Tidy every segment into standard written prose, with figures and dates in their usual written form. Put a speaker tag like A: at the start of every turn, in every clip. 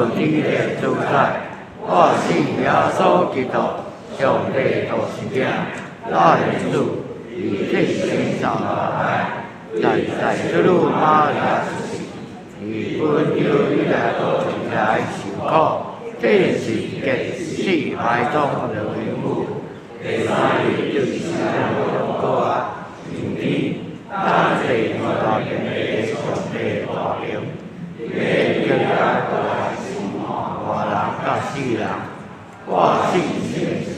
A: 天的主宰，我信耶穌基督，上帝獨生子，咱的主，伊替天受大在在主女瑪利亞出世，伊本丟彼拉多來受苦，釘十字架死埋葬落陰府，第三日對死人中復活，上天，等坐佇大權的上帝大能，欲經來活人佮死人。我信聖神，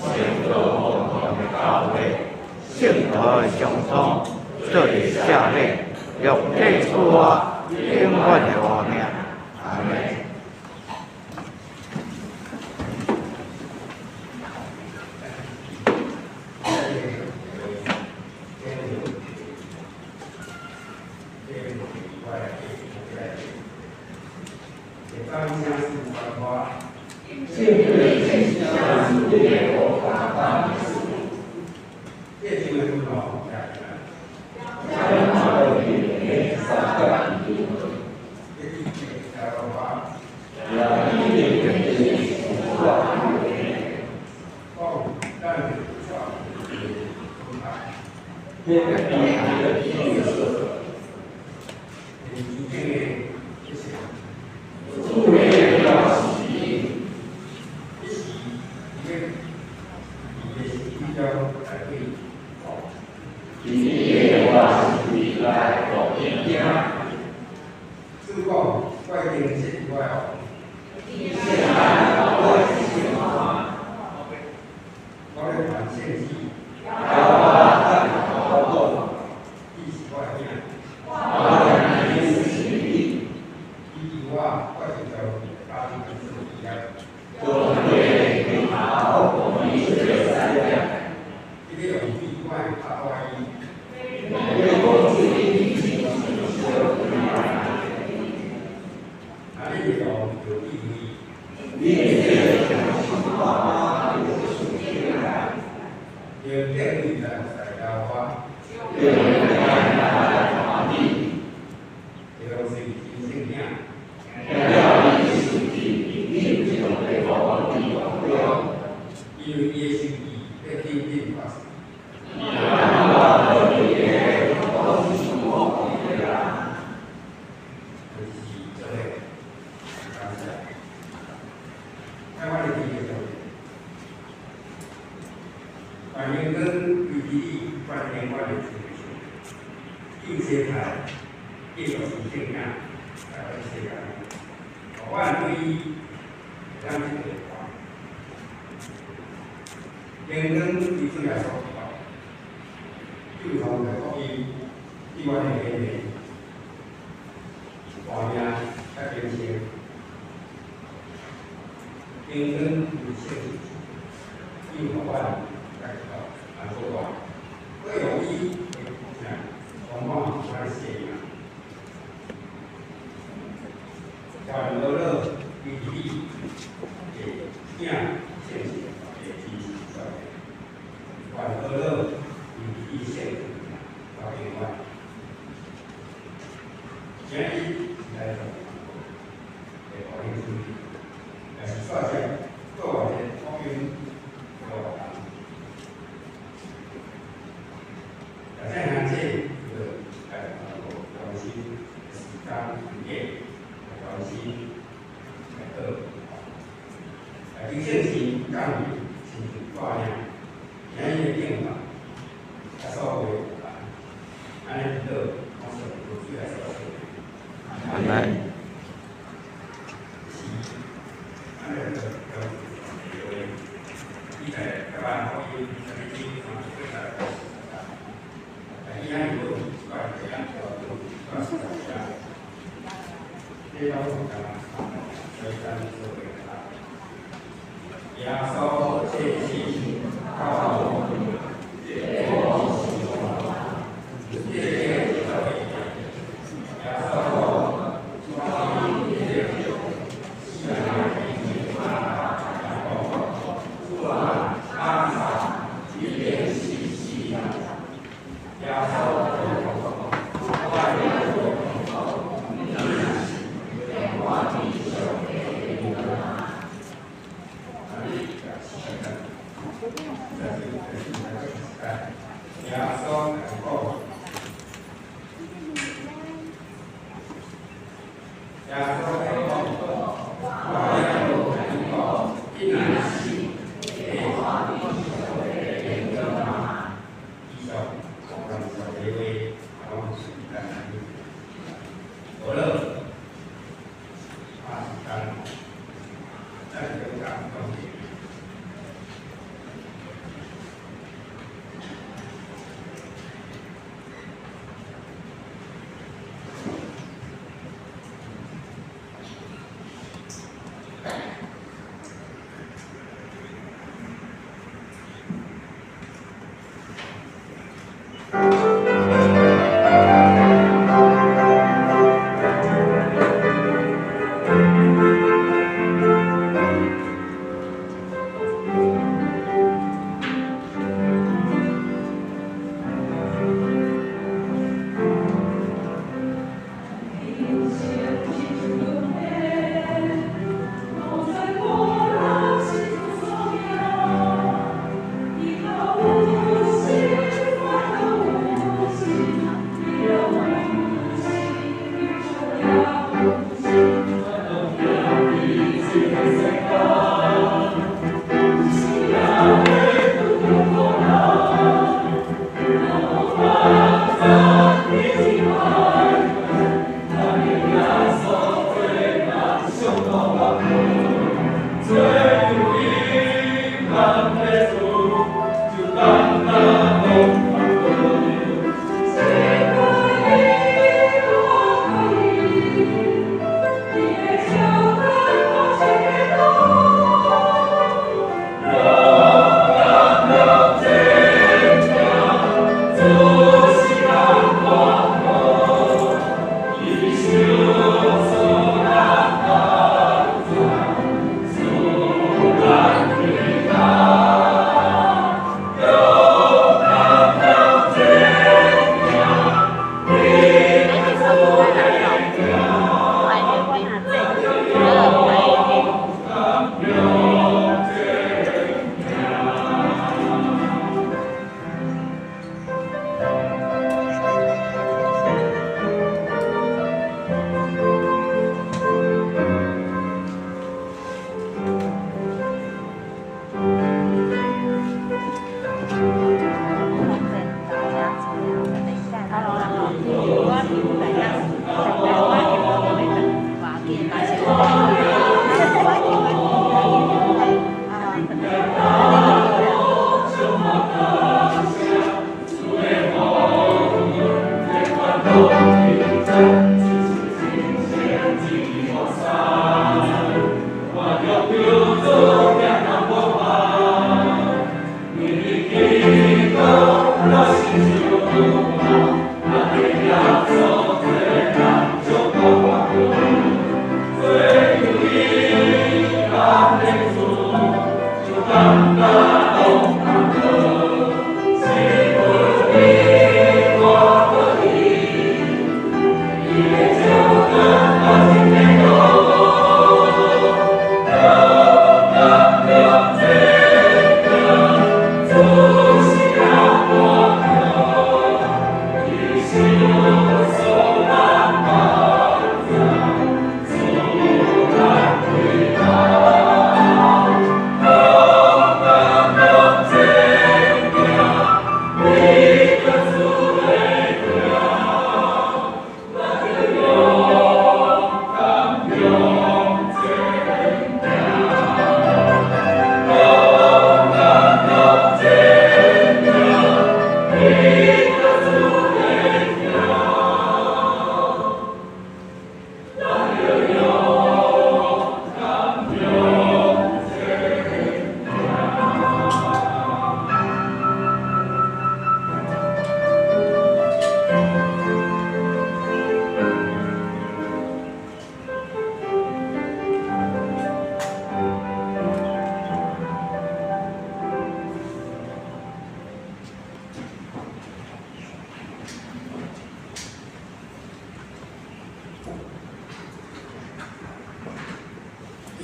A: 聖道同的教會，聖徒的相通，做的赦免，肉體復活，永遠的活命。阿們。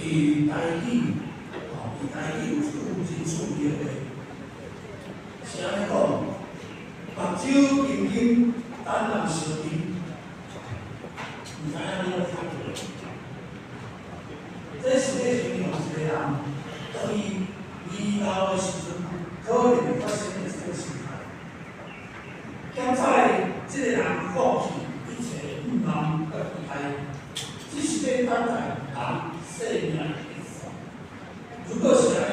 B: 伫台语，吼，伫台语有一句真趣味的话，是按呢讲：目睭金金，胆人相金。毋知影恁有咧聽著。這是咧形容一個人，當伊年老的時陣，可能會發生的這個心態。檢採這個人放棄一切欲望佮期待，只是咧等待人生命的結束。如果是按呢，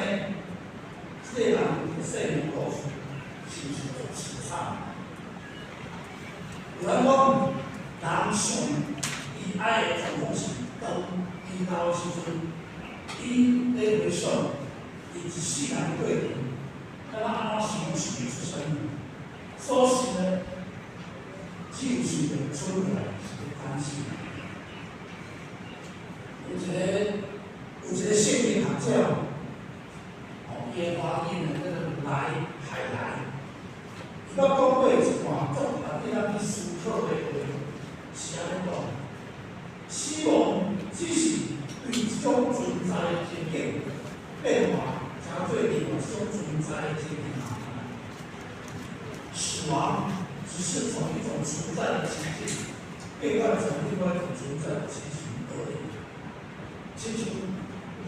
B: 這個人的生命故事是毋是足凄慘？有人講，人上悲哀的狀況是當伊老的時陣，伊咧回想伊一世人的過程，敢若按怎想想袂出啥物，所想的只有想著出來是咧擔心。有一個聖經學者，哦，伊的華語呢叫做來海來，伊捌講過一段足值得咱去思考的話，是按呢講：死亡只是對一種存在的情景變化，成做另外一種存在的情景。死亡只是從一種存在的情境變換成另外一種存在的情形而已。親像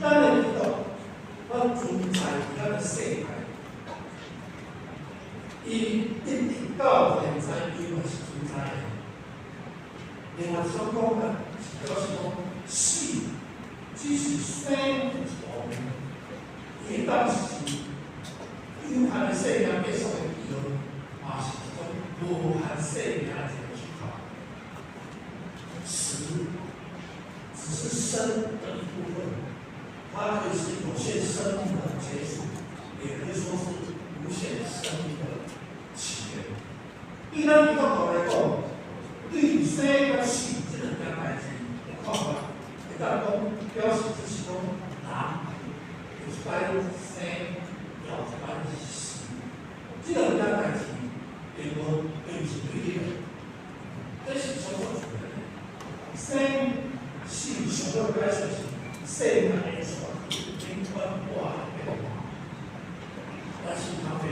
B: 咱的基督，咱存在佇咱的世界，伊一直到現在伊嘛是存在的。另外一種講法是表示講，死只是生的一部分，伊當時是有限的生命結束的記號，嘛是一種無限生命的一個出口。死只是生的一部分，它可以是有限生命的結束，也可以說是無限生命的起源。對咱基督徒來講，對生佮死這兩件代誌的看法，會當講表示只是講人有一擺生，又一擺死，這兩件代誌並毋是對立的，這是相互自然的。生死上好解說是生命的煞永遠化的變化，但是通袂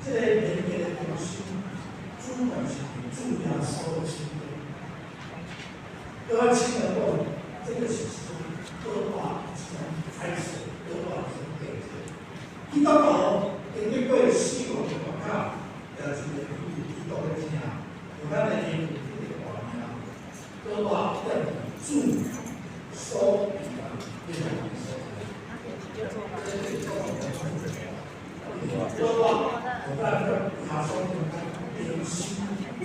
B: 記，這個連結的中心，主要是主耶穌的身體。對我親來講，這個是一種好大一種彩色，好大一種見證。基督徒經歷過死亡的關卡，也是一個基督的聽，有咱的靈這個大名，倒大踮主所伫的彼個所在。倒大有咱佮耶穌中間靈心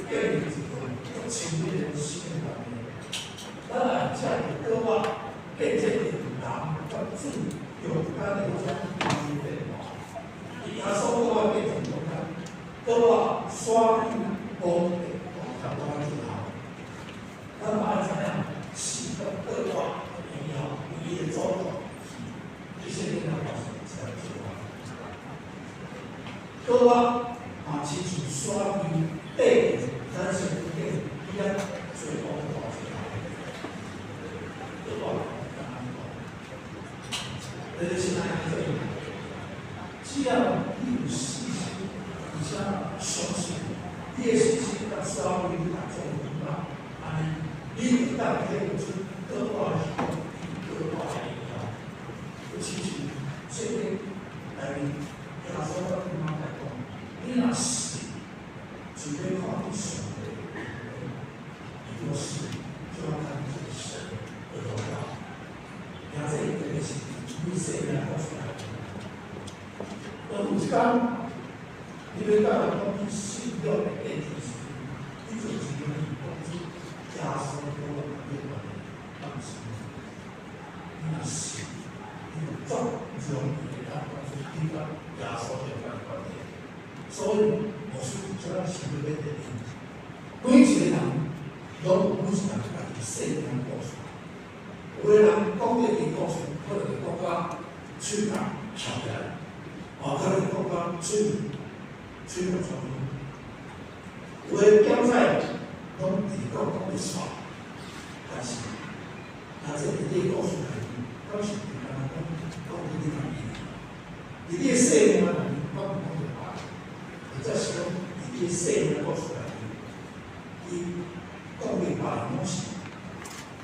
B: 建立一個足親密的新的關係。咱來才會閣我見證著人佮主中間的彼種關係變化。耶穌閣我見證中間，閣我煞去無敵大大之後，咱嘛愛知影死佮閣我的榮耀，唯一的阻擋是這些囡仔是這樣做。閣我嘛親像煞去綴佇咱身軀頂，彼個最後的大最後。閣我按呢講，這就是安呢做。只要你有信心，而且相信，你的信心佮煞去你達做明白，按呢，你會當體會出閣我是講閣我的榮耀。就親像聖經內面耶穌佮你媽來講，你若信，就欲看見上帝的榮耀；你若信，就要看見神的榮耀。也這一個是你生命講出來的。當有一天，你欲甲人講你信仰的見證時，你就是用講出耶穌佮我的關係，放心。你若信，你就足容易會當講出你佮耶穌中間的關係。所以，牧師才咱想欲欲提每一個人攏有每一個人家己生命故事。有的人講這個故事，可能會講甲喙角翹起來，哦，可能講甲喙角穿。有的檢採攏直講講袂煞，但是，若這佇這個故事內面，敢是簡單講講你家己？佇你的生命內面，敢有講著別？或者是講佇你的生命故事內面，伊講明白的攏是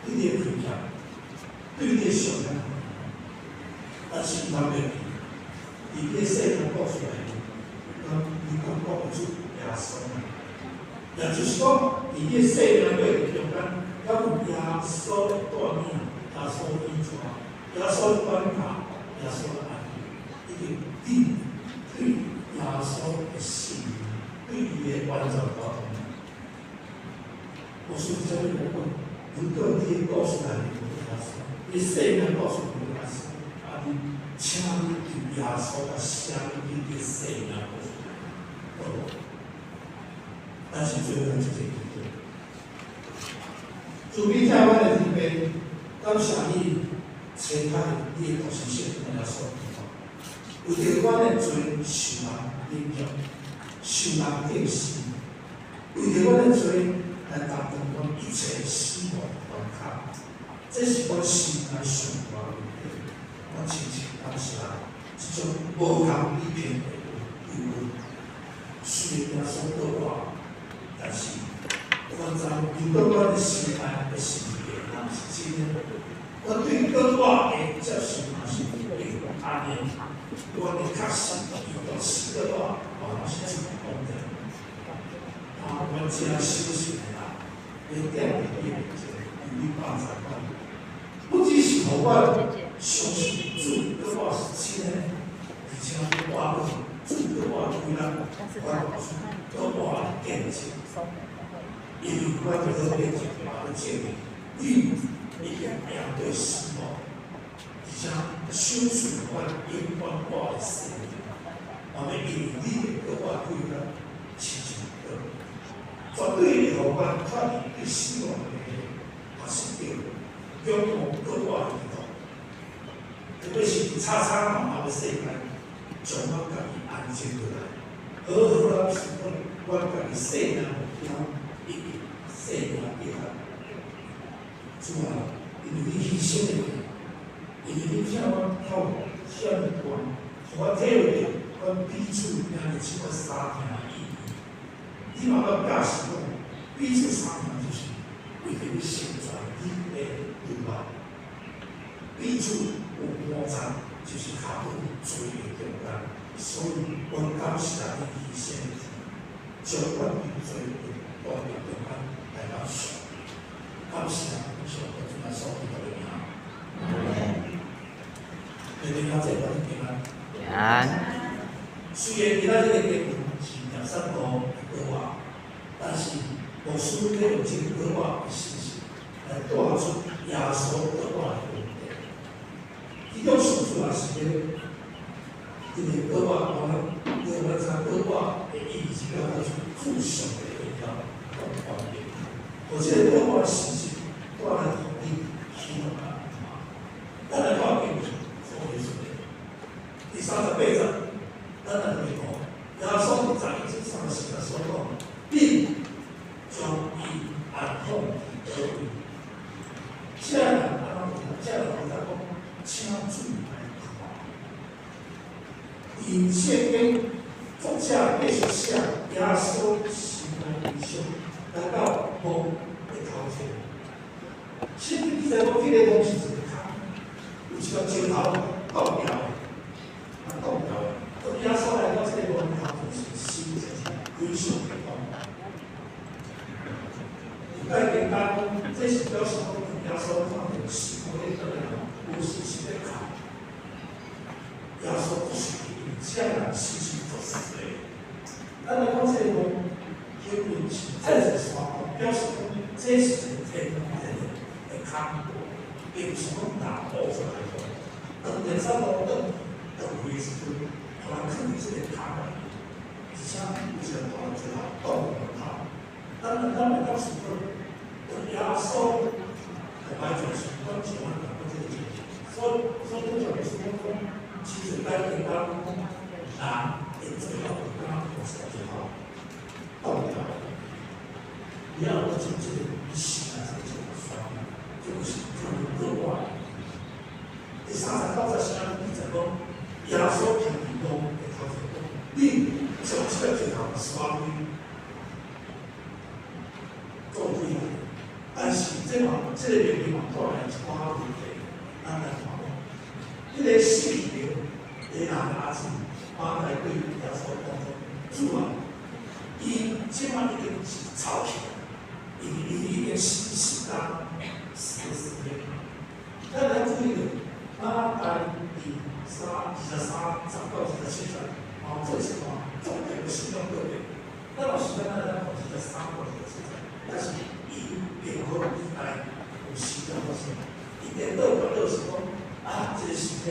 B: 對你的虧欠，對你的傷害，但是毋通袂記，佇你的生命故事內面，你講講會出耶穌，也就是講，佇你的生命過程中間，猶有耶穌的帶領，耶穌的引導，耶穌的管教，耶穌的安慰，以及你對耶穌的信任，對伊的完全交託。牧師伫這裡講，如果你的故事內面無耶穌，你生命故事無耶穌，啊你，請你對耶穌共寫入你的生命故事內面。但是最後一個祈禱，慈悲疼阮的天父，感謝你差派你的獨生子耶穌基督，為著阮的罪受人凌辱，受人釘死，為著阮的罪來擔當阮一切死亡的關卡，這是阮心內上大的問題。我深深感謝這種無通比拼的救恩。雖然耶穌倒活，但是我知如果阮的心內的心意若毋是真的，阮對倒活的接受若是會按呢，阮會確實伊到死倒活，嘛是真講的。啊，阮遮小信的人，要踮佇你面前，求你幫助阮，不只是予阮相信主倒活是真的，而且活落主倒活對咱，阮倒活的見證，因為阮這個見證嘛，欲證明你已經面對死亡，而且賞賜阮永遠活的生命，嘛欲因為你的倒活對咱親像光，絕對會予阮脫離對死亡的嘛是著仰望倒活的基督，特別是伫吵吵鬧鬧的世界，將阮家己安靜落來，好好仔思考阮家己生命目標以及生命計劃。主啊，因為你犧牲的，因為你疼阮疼遐爾懸，予阮體會著阮彼此兄弟姊妹相疼的意義。你嘛捌教示講，彼此相疼就是為著欲成全你的律法。彼此有摩擦，就是卡佇罪的中間。所以，阮感謝你犧牲的將阮佇罪的關係中間來到上。感謝上帝主耶穌基督的名。弟兄姊妹平安。
A: 平安。
B: 雖然今仔這個經文是廿三路的歌話，但是牧師欲用這個歌話的信息來帶出耶穌倒活的問題。其中上主要是咧，這個歌話，我們因為阮知歌話的意義是表達出主上帝的榮耀和權柄，予這個歌話的信息帶來予你希望啊！咱來看經文，所以說的第38節，咱來回顧耶穌佇11節30節所講，恁將伊安放佇佗位？這人按怎回答？這人回答講：請主來看。佇聖經作者繼續寫耶穌心內悲傷，來到墓的頭前。聖經記載講，彼個墓是一個空，有一個石頭擋牢的，啊擋牢的。當耶穌來到這個墓頭前，是心情是非常激動。有解經家講，這是表示講，耶穌看著死亡的倒來，有時是咧哭。耶穌不是因這人死是作死的。咱來講這個墓，形容是天然山洞，表示講這是一個天然的空，並毋是講人挖出來的。當耶穌轉轉回的時陣，予人囥佇這個空內面，而且有一個大石頭擋門口。咱會當想講，當耶穌來就是阮像阮感覺這個情形，所以拄才牧師講講，其實解經家講，人會最後會感覺有石頭擋掉，了後我將這個心內這個山，這個是這個倒活。第30到34記載講，耶穌徛佇墓的頭前講：恁將這個石頭徙開，做開。但是這嘛，這個命令嘛帶來一寡問題，咱來看講，彼個死去的人阿子馬太對耶穌講講，主啊，伊這擺已經是臭去，因為伊已經死四工，死了4天。咱來注意著，馬太佇23節到27節，哦，做一段重點的信仰告白。咱有時間咱來看23到27節，但是伊並無期待有時間發生。伊顛倒過來是講，啊，這個屍體，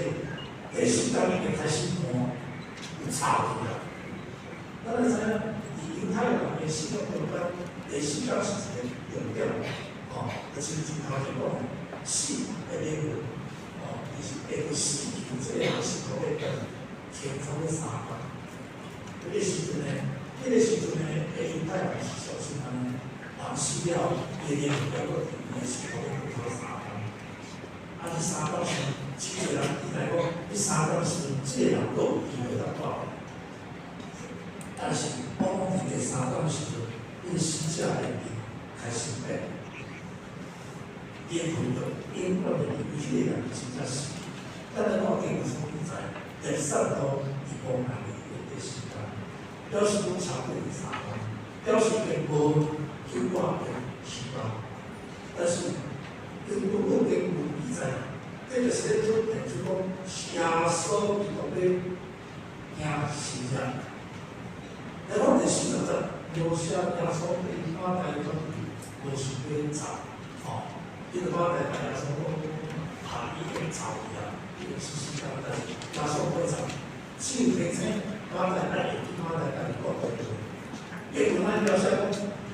B: 第四工已經開始爛，有臭去啊。咱來知影，佇猶太人的信仰中間，第四工是一個重點，哦，就親像頭前講的，死的靈魂，哦，伊是會死去，這個人是講咧停差不多3工。彼個時陣呢，猶太人是相信按呢，人死了，伊的靈魂猶閣佇伊的身軀內差不多三工。啊，這3工時，真濟人期待講，這3工時，這個人閣有機會通活。但是，往往佇第三工時陣，彼個死者的靈開始變，靈魂就永遠會離開彼個人真正死去。咱來看經文所記載，第三度佇墓內的第四工，表示講超過3工，表示並無永遠的希望。但是，經文經文記載，這就是咧準備就講耶穌基督咧行神跡。來講第40節，描寫耶穌對馬太講無想欲走，吼，彼個馬太共耶穌講，啊，已經臭去啊，已經死4工，但是耶穌無走，只有提醒馬太愛會記馬太家己講的話。經文咱描寫講，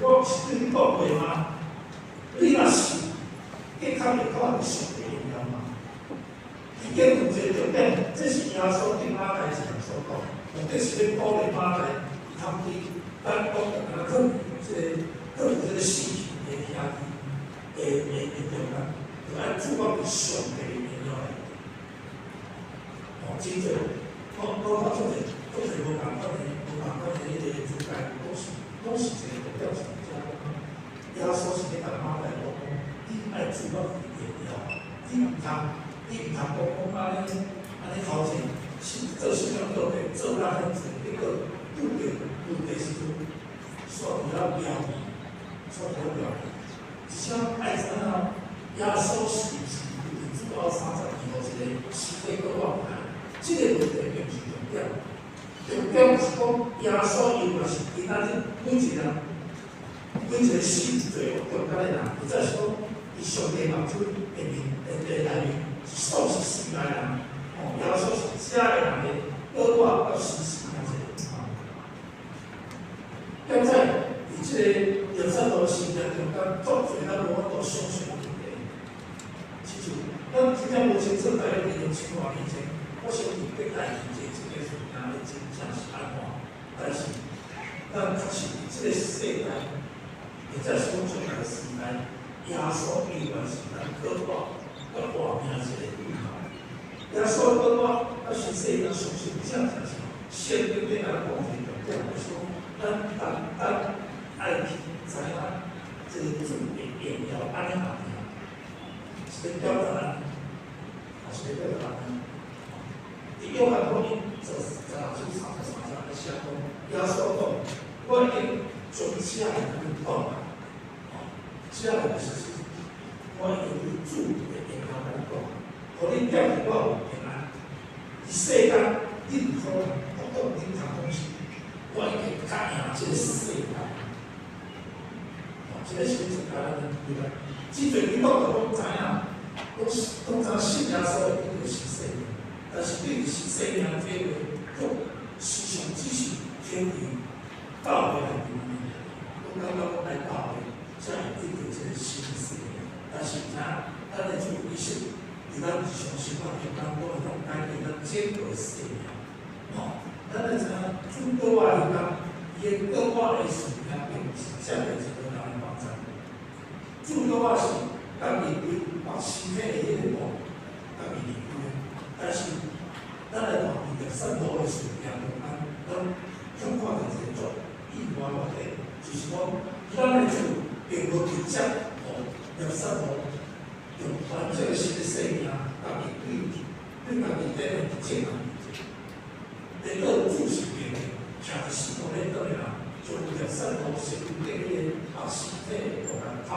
B: 我是對你講話嗎？你若是，的確會看著上帝榮耀嗎？伊經文一個重點，這是耶穌對馬太一人所講，目的是欲鼓勵馬太。通去咱講的，敢若囥這個囥這個死去的兄弟的中間，就愛注目佇上帝的榮耀內底。哦，真濟，我看足濟足濟無仝款的彼個主題，攏是一個重點是遮講。耶穌是咧共馬太講講，你愛注目佇榮耀，你毋通講講按呢頭前是做信仰告白，做甲很濟，結果拄著問題時陣，煞佇遐表面，煞佇遐表面。而且愛知影耶穌是毋是佇主後32號一個屍體閣活來？這個問題並毋是重點，重點是講耶穌猶原是今仔日每一個死佇罪惡中間的人，或者是講佇上帝目睭的面的內面是算是死的人，哦，耶穌是這個人的閣活佮死是共一個。現在佇這個拉撒路事件中間，足濟咱無法度相信的問題。親像咱真正無清楚大約佇2000多年前，發生佇伯大尼這這個事件的真相是按怎？但是咱確實佇這個世代，或者是講將來時代，耶穌猶原是咱閣活佮活命一個依靠。耶穌閣活，佮新世咱相信正正是聖經頂來講一個重點，就是講咱單單愛去知影這個主的榮耀按呢爾，是咧表達按呢，是咧表達按呢。佇約翰福音十六章33節咧寫講，耶穌講，我已經將這個共恁講啊，哦，這個就是我已經對主的榮耀共恁講，予恁踮佇我有平安。佇世間，恁有苦難，我講恁通放心，我已經較贏這個世界。哦，這個是真簡單的對啦。真濟基督徒攏知影，攏知信耶穌會得著新生命，但是對新生命這個，卻時常只是停佇教會內面，攏感覺講來教會才會得著這個新生命。但是毋知影，咱的主其實佇咱日常生活中間，攏會當改變咱整個生命。吼，咱愛知影主閣活彼工，伊的閣活的事件，並毋是遮爾一個人的網站。主閣活是家己對縛屍體的彼個布，家己離開。但是，咱來看佇拉撒路的事件中間，咱通看著一個足意外問題，就是講咱的主並無直接予拉撒路中這個新的生命，家己對家己底面正人。連到主是邊徛佇四方咧倒的人，將耶穌身頂彼個屍體予咱透。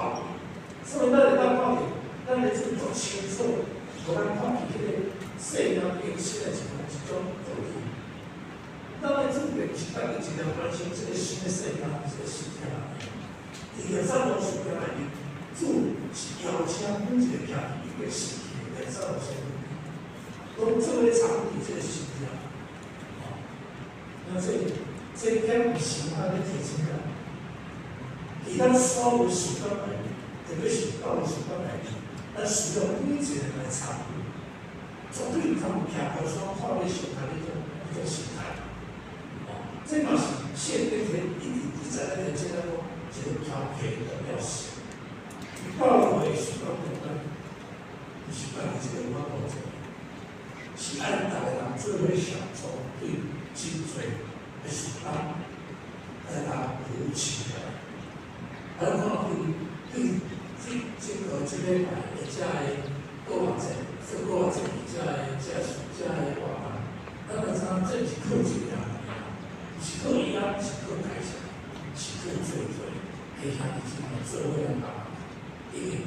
B: 所以咱會當看見，咱的主足清楚，予咱看見彼個生命更新的一種道理。咱的主並毋是家己一個完成這個新的生命，這個身體。佇耶穌事件內面，主是邀請每一個徛佇伊個死去的耶穌身邊，攏做伙參與這個身體。那這點是咱咧提醒咱，佇咱所有事工內面，特別是教會事工內面，咱需要每一個人來參與，絕對毋通有徛高山看欲相共彼種心態。哦，這嘛是聖經裡一直一再咧提醒咱講，一個調皮的表示。教會事工中間，毋是家己一個有法度做，是愛逐個人做伙協助，對真濟的事工來共扶持起來。啊，咱看對這個這禮拜的遮个過活節，說過活節遮個活動，咱就知影這毋是靠一個人，毋是靠伊啊，是靠大家，是靠做做兄弟姊妹做伙來幫忙。因為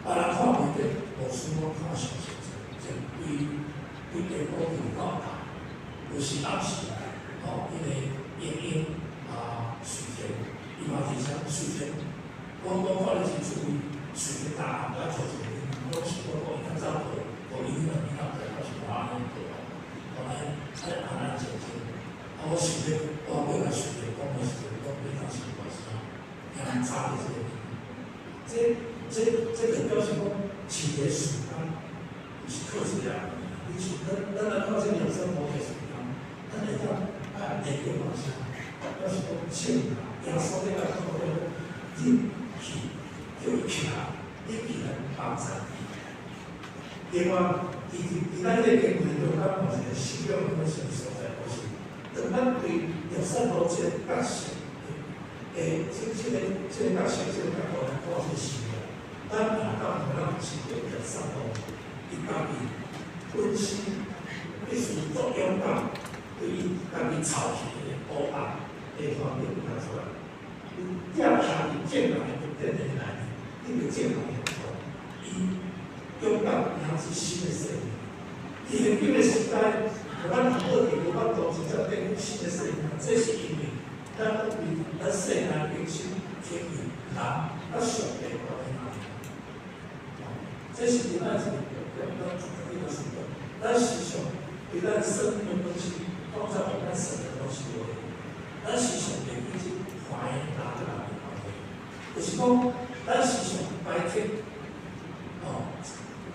B: 別人看袂著，牧師攏看上清楚，就規地步就到達，有時暗時，吼，因為英英啊，隨田，伊嘛提醒隨田，我看你真注意，隨田大漢甲頭一個，攏是我講伊較早無無影響，伊較在我是無按呢做，吼，按呢安安靜靜。啊，我想咧，我過來隨田講的時陣，講你當時我是啊，聽人查佇這個，這就表示講，飼個時間毋是靠一個人。你像咱來看這個人生無的時間，咱會當啊連結嘛是，表示講聖人耶穌咧甲講講，你去叫伊起來，你起來幫助伊。另外，佇咱這個經文中間，嘛是一個信仰的什麼所在，就是當咱對耶穌這個角色，這個角色，這個角度來看這個信仰，咱也當予咱親近耶穌，伊家己本身必須足勇敢，對伊家己操起的烏暗的環境看出來。你徛徛佇眾人的殿的內面，你袂眾人的伊勇敢迎接新的生命。佇現今的時代，咱若好佇無法度真正變新的生命，這是因為咱對咱生命更新天意人佮上帝關係。這是佇咱一個重點，咱絕對要想到。咱時常對咱生命的東西，講在咱生的東西無咱時常袂記這懷人佮人的關係，就是講，咱時常白天，哦，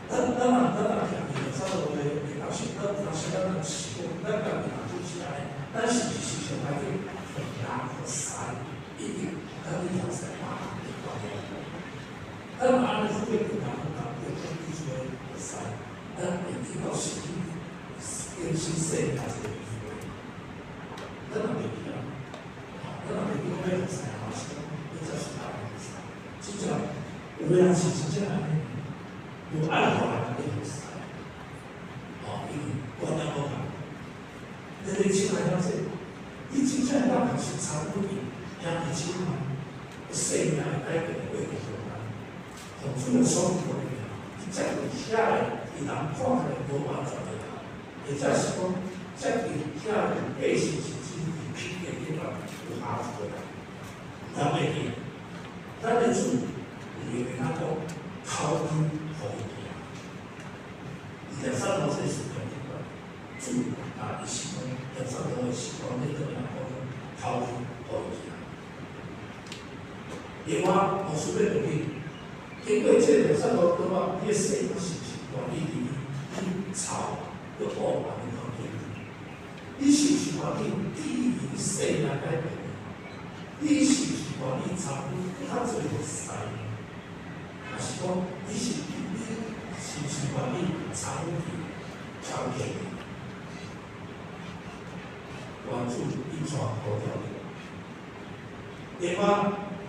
B: 咱若徛佇差不多的角色，咱有當時咱通想講，咱家己若就是按呢，咱是毋是時常白天人和神一定咱去頭先罵的關係？咱若按呢去對人和對彼此的神，咱會去到失去更新生命這個機會。咱若袂記啊，咱若袂記講欲服侍，嘛是講欲接受別人服侍。真正有的人是真正按呢，無愛予人咧服侍，哦，因為觀念無仝。你咧親愛了說，你真正會當確實參與兄弟姊妹生命的改變的過程中間，從主耶穌基督的名，去接近遐個佇人看起來無完全的人，或者是講接近遐個個性是真品格頂面有瑕疵的人，咱袂記，咱的主有會當講頭路予伊行。佇耶穌這事件頂面，主啊，伊是講耶穌的時光咧，倒來講頭路予伊行。另外，牧師欲問你，經過這個耶穌講話，你的生命是毋是願意佇去吵閣烏暗的環境？你是毋是願意致力於生命改變？你是毋是願意參與較濟服侍？還是講你是毋是願意參與調解？關注伊全部條件。另外，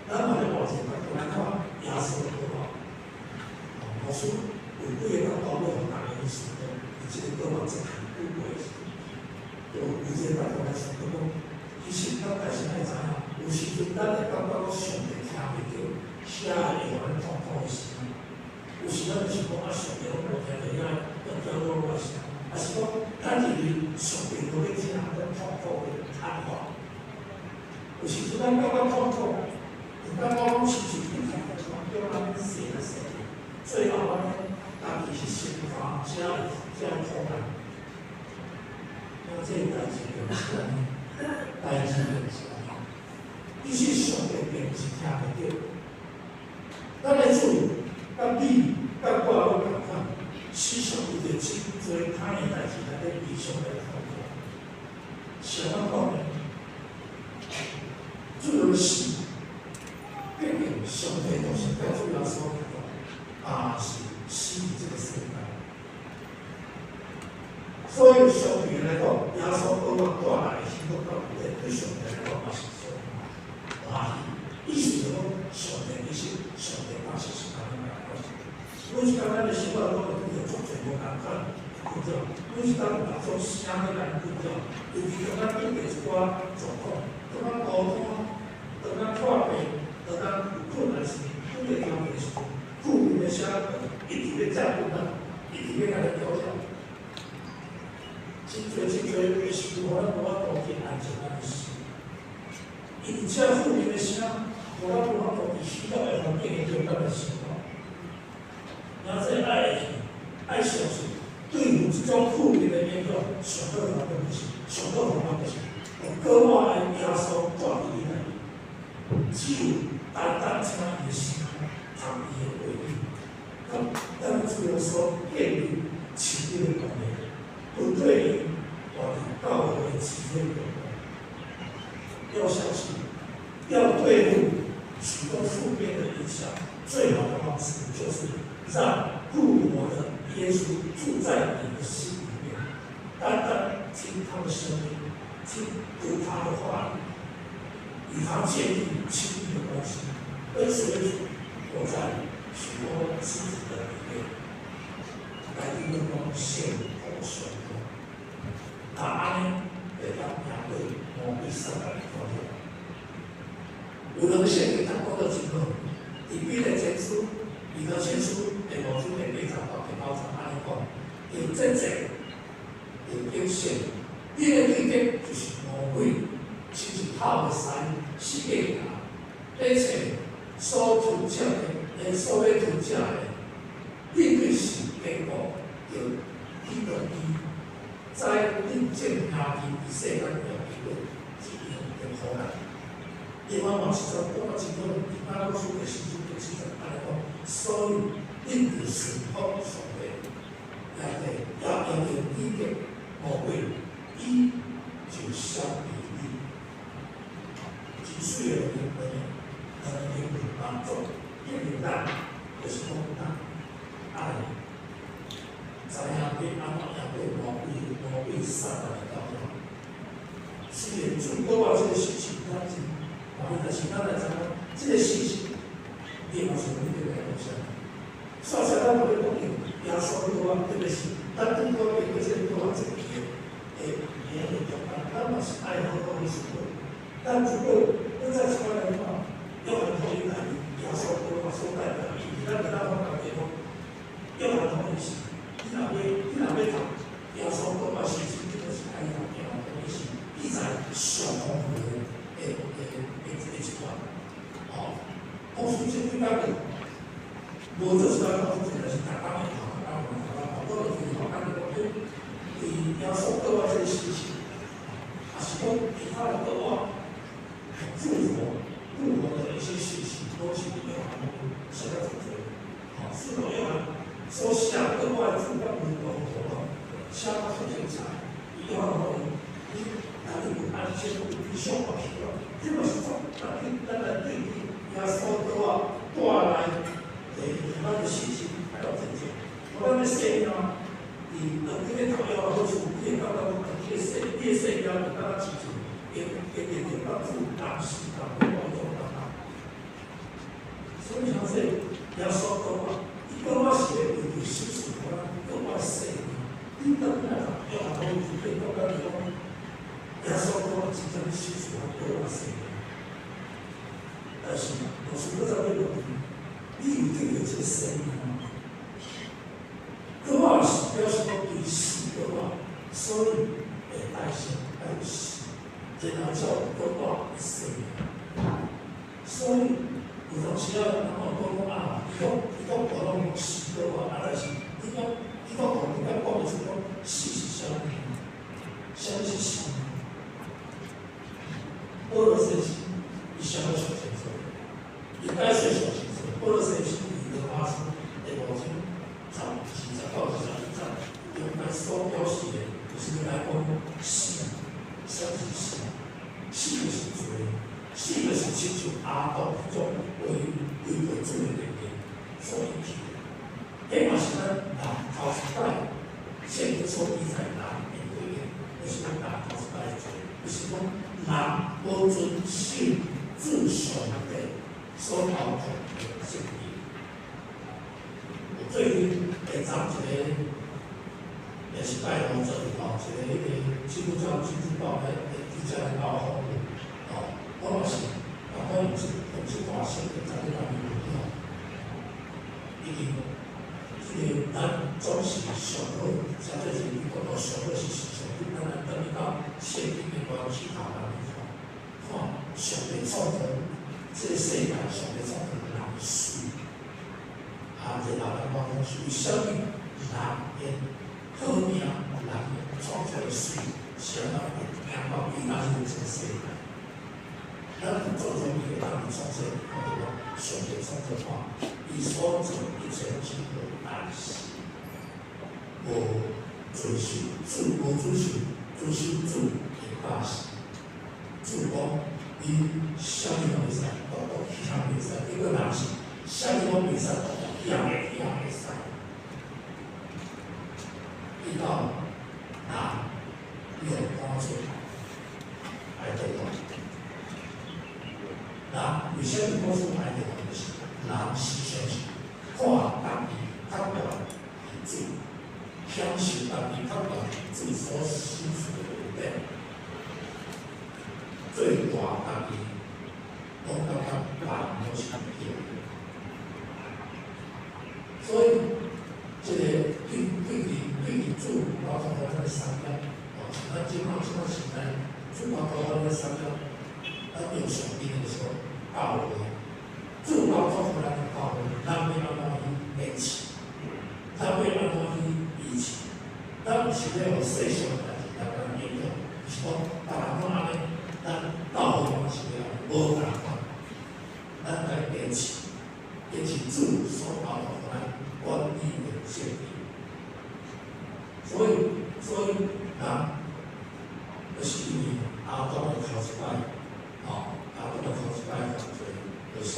B: 咱嘛咧換一個角度來看耶穌的話，牧師欲有幾个角度欲予逐家去想讲，伫這个過往這偌久過的時陣，有有這個角度來想講，其實咱大家愛知影，有時陣咱會感覺講上帝聽袂著，啥會予咱痛苦的時陣，有時咱就想講啊，上帝攏無聽著遐要叫我我聲，抑是講咱認為上帝無咧聽咱痛苦的喊話。有時陣咱感覺痛苦，就感覺講親像天堂叫咱死來死去，最後按呢，家己是心煩，才會才會苦難。那這個代誌就是按呢，代誌就是按呢。其實上帝並毋是聽袂著，咱的主佮你佮我攏仝款，時常為著真濟歹的代誌來咧悲傷來痛苦。是按怎講呢？主的死，畢竟上帝都是佮主耶穌基督，也是死佇這個世界。所以相對來講，耶穌閣我帶來的幸福佮恩典，對上帝來講嘛是相歡喜。意思就講，上帝其實上帝當時是按呢來講。每一工咱的生活攏會拄著足濟無仝款的困擾，每一工有各種聲欲共咱困擾，尤其當咱拄著一寡狀況，當咱孤單，當咱破病，當咱有困難時，拄著挑戰時陣，負面的聲一直欲佔據咱，一直欲共咱挑戰。真濟真濟的時陣，予咱無法度去安靜咱的心。因為這負面的聲，予咱無法度佇喜樂的環境的中間來生活。那這愛愛相信，對付這種負面的影響，上好方法就是，上好方法就是，用閣我的耶穌住佇你內面，只有單單聽伊的聲，讀伊的話語，佮咱主耶穌建立親密的關係，不對伊活佇教會的智慧中。要相信，要對付許多負面的影響，最好的方式就是讓復活的耶穌住在你的心裡面，單單聽他的聲音，聽讀他的話語，與他建立親密的關係，跟隨主活在許多枝子的裡面，來應用獻苦上帝。那按呢會當面對魔鬼撒旦的挑戰。有兩個聖經通講得真好，佇彼得前書、彼得前書第五章第八節到第九節按呢講，著節制，著謹慎，恁的對敵就是魔鬼，親像吼的獅，四界行，咧揣所吞食的，所欲吞食的，恁對是堅固，著抵擋伊，知恁眾兄弟佇世間也經過這樣的苦難。另外嘛是講講得真好，佇馬可福音第四章第七節按呢講，所以恁著順服上帝，也得也要抵擋魔鬼，伊就閃避你。真媠的兩個經文當作建議咱，就是講咱愛知影欲按怎面對魔鬼撒旦的挑戰。雖然主閣我這個事情，咱真，但是咱來知影，這個事情，伊嘛是有你來影響。煞說咱無咧講著耶穌對我，特別是咱拄拄經過這個對我這個的中間，咱嘛是愛好好去思考。咱如果咱再出來看，約翰福音內面耶穌對我所代表的意義，咱會當發覺講，約翰福音是，你若欲讀耶穌對我事情，這個是愛讀約翰福音是記載上豐富的一段。吼，牧師這幾工無做啥講，這個是逐工會讀，逐工會讀，讀，讀，讀，讀，讀，讀，佇耶穌對我這個事情，抑是講其他的對我復活的一些事情，攏是約翰福音寫得足濟。吼，使徒約翰所寫對我的主甲門徒互動，寫得足精彩。約翰福音，你若你有安靜有理想有喜樂，這嘛是種咱來對比耶穌對我帶來的咱的信心來到增長。咱的生命，佇當你咧讀約翰福音，你會感覺講，你的生命就感覺親像經歷著甲主同時同步的彼種感覺。所以像這耶穌講話，伊講話是咧為著實際到底来讲，约翰福音对讲到讲，耶稣讲真正失去咱倒仔生命，但是牧师閣再欲问你，你有得著這个生命嗎？閣我是表示講對死閣我，所以會代謝愛有死，然後才有閣我的生命。所以有當時啊，人講講啊，伊講我攏死閣我，啊，但是你講你講講，你敢講會出講死是啥物？啥物是死？保羅先生伊寫得上清楚，伊解釋上清楚。保羅先生佇羅馬書第五章10、20到21節，中間所表示的，就是來講死，啥物是死？死就是罪，死就是親像亞當彼種違背主的命令所引起的。彼嘛是咱人頭一擺聖經所記載人的過程，就是講人頭一擺的罪，就是講人無遵守主上帝所交託的聖經。最近下昨一个也是拜五做吼，一个彼个基督教金字報的記者來交訪問，吼，我嘛是，啊，我用這段聖經在咧甲伊問吼，已經這個咱總是上好，像這是美國上好是上帝，咱來轉去到聖經的原始頭來看，看上帝創造這個世界，上帝創造人水，啊，然後咱講講是為啥物人的好命，人創造的水是按怎會行到今仔日這個世界？咱做做會當創世，看著講上帝創造看，伊所做一切攏是好，但是無遵守主，無遵守主的教示。主講伊啥物攏袂使，獨獨其他袂使，結果人是啥物攏袂使，獨獨彼項會使。直到人用趕出愛地獄。人為啥物趕出愛地獄？就是人思想是看家己較懸佇主，享受家己較懸佇主所賞賜的恩典，最大家己攏感覺別人攏是對的。所以，這個對佇主交託予咱的三點，哦，像咱這擺時代，主交託予咱的三點，咱用上邊的說教會，主交託予咱的教會，咱欲按怎去堅持？咱欲按怎去維持？咱毋是咧予世上的代誌來共咱影響，是講別人攏按呢，咱教會嘛是按呢，無仝款。咱該堅持，堅持主所交託予咱管理的聖經。所以人就是因為亞當的頭一擺，吼，亞當的頭一擺犯罪，就是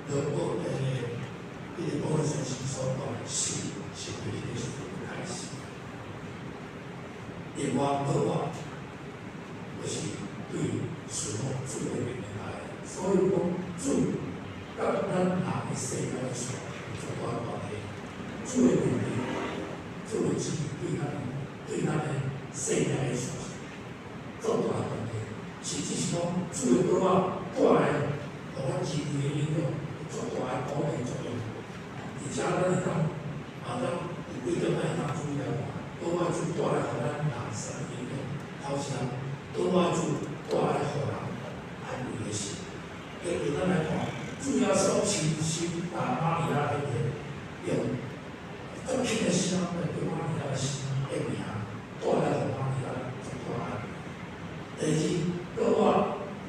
B: 如果彼個保羅先生所講的死，是對彼個時陣開始。另外，閣我就是對順服主的命令來的，所以講主佮咱人的世界上有足大的關係。主的命令，主的旨意對咱的生命的是足大的關係。甚至是講主的果仔帶來予咱人類的影響，有足大的鼓勵作用。而且咱會當啊，咱有幾點咱會當注意來看，果仔主帶來予咱人啥物影響？頭先，果仔主帶來予人安慰的心。因為咱來看，主耶穌親身共瑪利亞彼個用足輕的聲來叫瑪利亞的心的名，帶來予瑪利亞足大安慰。第二，果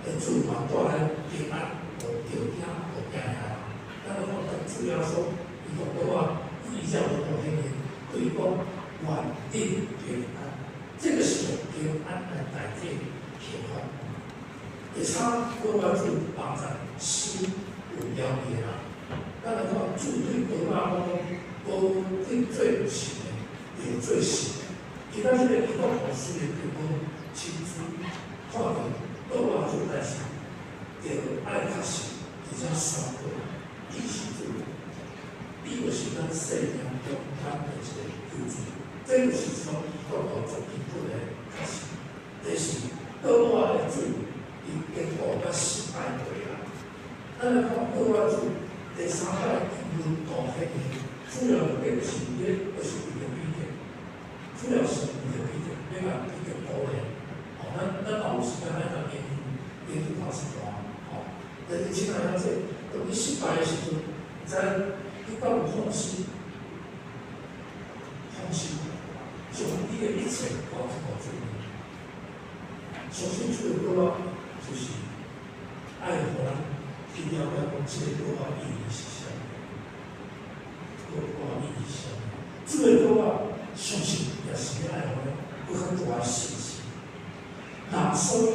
B: 仔的主嘛帶來平安，無著驚無驚的人。咱來看當主耶穌，伊講果仔，伊才無講彼個，對伊講願恁平安，這個是用平安來代替刑罰。第三，果仔主幫助心有憂慮的人。咱來看主對果仔講，無得做神的，會做神的。其他這個基督徒雖然並無親自看著果仔主，但是著愛確信，而且宣告伊是主，伊就是咱生命中間的一個救主。這就是從基督咱來看歌仔主第三擺溫度顯現，主要目的是咧，就是為著彼得，主要是為著彼得，欲共彼得鼓勵。吼，咱嘛有時間來共研究研究看一段，吼。但是親愛的兄弟，當你失敗的時陣，知你敢有放心？放心，將你的一切交託予主。相信主的歌就是愛予咱去了解講，這个歌意義是啥物？這个歌意義是啥物？這个歌相信也是欲愛予咱閣較大的信心。人所有的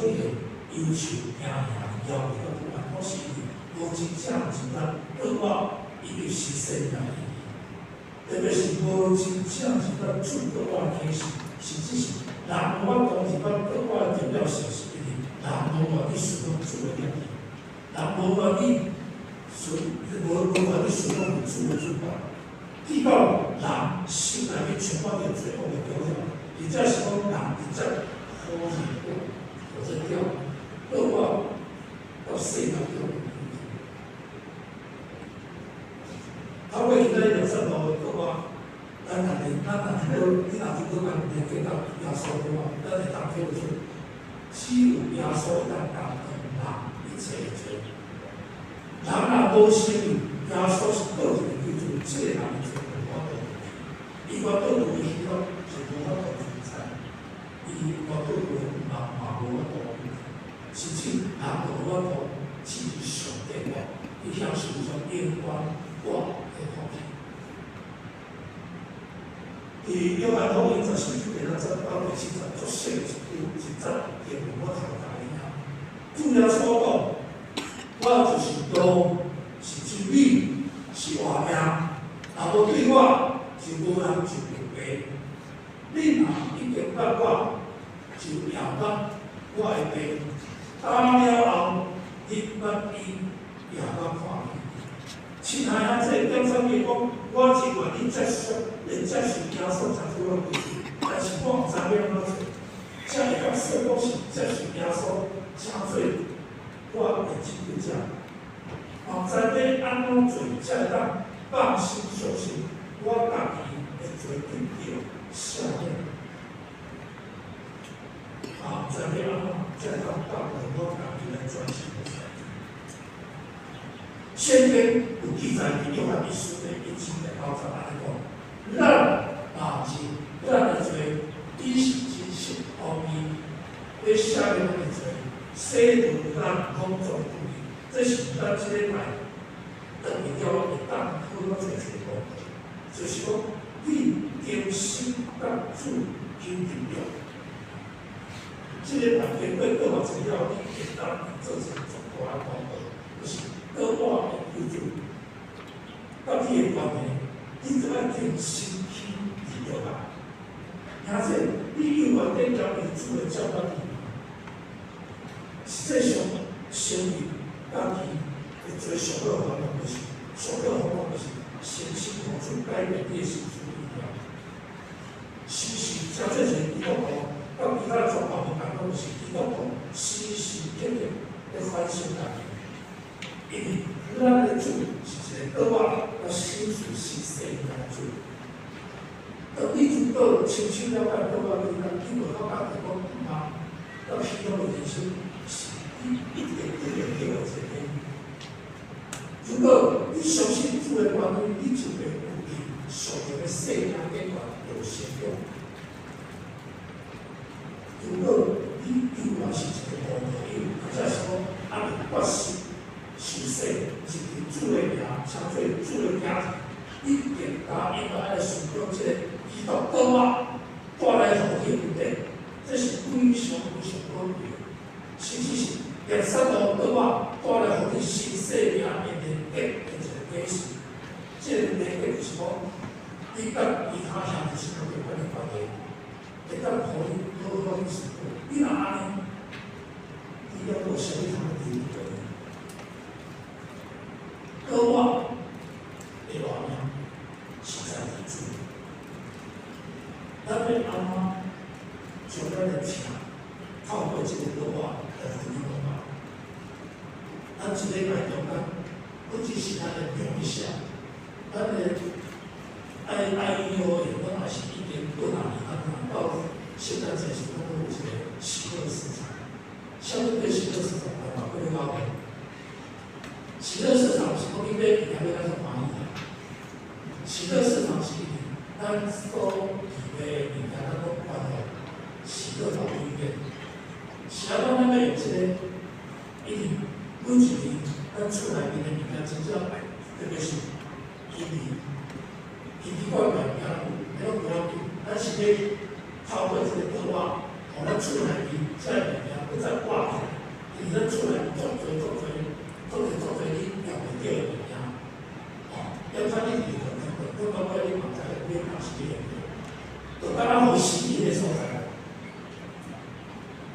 B: 憂愁、驚惶、憂慮佮不安，攏是因為無真正認知歌以及是生命意義。特別是無真正認知主歌的啟示，甚至是人無法度認捌歌的重要性，是因為人無願意順服主的命令，人無願意順，無願意順服主的主權，直到人心內面充滿著罪惡的表現，或者是講人直接否認或者叫歌到世界中。透過今仔日十路的歌，咱若聽過，你若聽過咱連結到耶穌的話，咱會當體會出，只有耶穌會當擔當人一切的罪。人若無承認耶穌是個人的救主，這个人的罪無法度，伊原倒有的喜樂是無法度存在，伊原倒有的夢嘛無法度，甚至人都無法度進入上帝國，伊享受一種永遠我的福氣。佇約翰福音14章第6節到第7節，足細的一句一節經文，我讀予大家聽。主耶穌講：我就是路，是真理，是活命。若無對我，就無人入父。恁若已經捌我，就也捌我的父。打了後，恁捌伊，也捌看伊。親愛的，這個點啥物講？我真願意接受，會接受耶穌成做我的救主，但是我毋知欲按怎做，才會當說講是接受耶穌成做我的拯救者。嘛毋知欲按怎做，才會當放心相信我家己的罪得著赦免。嘛毋知欲按怎，才會當放予我家己來專心予上帝。聖經有記載佇約翰一書的1章第9節按呢講：咱若認咱的罪，伊是真實公義，欲赦免咱的罪，洗除咱攏總的不義。這是咱這禮拜轉去了會當好好做一个功課，就是講你忠心佮主求入約。這禮拜經過過偌濟了，你會當做一个足大的功課，就是閣我的救主，佮你的關係，你著愛忠心去入約啊。兄弟，你猶原咧交予主的照顧你，實際上承認家己的罪上好的方法，就是上好的方法就是誠心予主改變你的心思意念。時時誠濟濟基督徒，佮其他宗教無仝款，就是基督徒時時刻刻咧反省家己。因為咱的主是一个閣我來審視是生命的主。當你如果清楚了解閣我對咱，你會發覺著講，啊，佮喜樂的人生是你一定一定得到一个。如果你相信主的關係，你就會有佇屬靈的生命頂懸有成長。如果你猶原是一个無道友，或者是講還未決心受洗，入佇主的名，稱做主的囝兒，你更加應該愛思考這个基督閣我帶來予你的恩典，這是非常非常寶貴的，甚至是耶穌閣我帶來予你新生命的連結的一个啟示。這个連結就是講，你佮其他兄弟姊妹的關係，會當予你好好去思考。你若按呢，你猶閣有啥物通留戀？閣我的活命是在佇主。咱欲按怎將咱的疼透過這个歌來分享予別人？咱這禮拜中間，不只是咱的描寫，咱的 IEO 咱也是已經幾若年，咱到現在這時，咱都有一個喜樂市場。啥物叫喜樂市場？來嘛，各位老朋。喜樂市場是講你買物件欲按怎歡喜啊？喜樂市場是咱所預備的物件，咱攏關予喜樂保育院。是按怎咱欲用這個？因為每一年咱厝內面的物件真正特別是奇奇奇怪怪物件，彼攏無要緊。咱是欲透過這個桌仔，予咱厝內面這个物件閣再掛起來。因為咱厝內面足濟足濟足濟足濟你用袂著的物件，吼，要看你伫可能，佮包括你嘛知你嘛是咧用著，就敢若予死去的所在。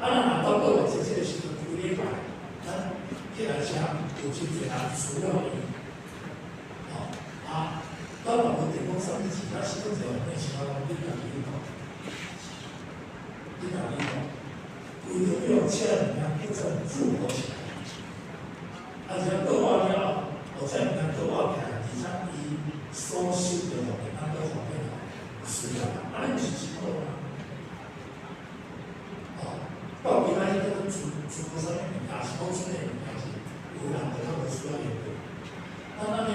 B: 啊，咱若到倒來這這個時陣，規禮拜，咱起來遮有真濟人需要伊，吼，啊，咱嘛無提供啥物錢，咱是講一個那是講你家己去弄，你家己弄，為著欲這物件閣再復活起來，啊，這倒活了後，予這物件倒活起來，而且伊所收著的，咱閣予變有需要，按呢毋是真好嗎？吼，到其他迄個煮煮啥物物件，是講出來物件是有人就較無需要用著。咱按呢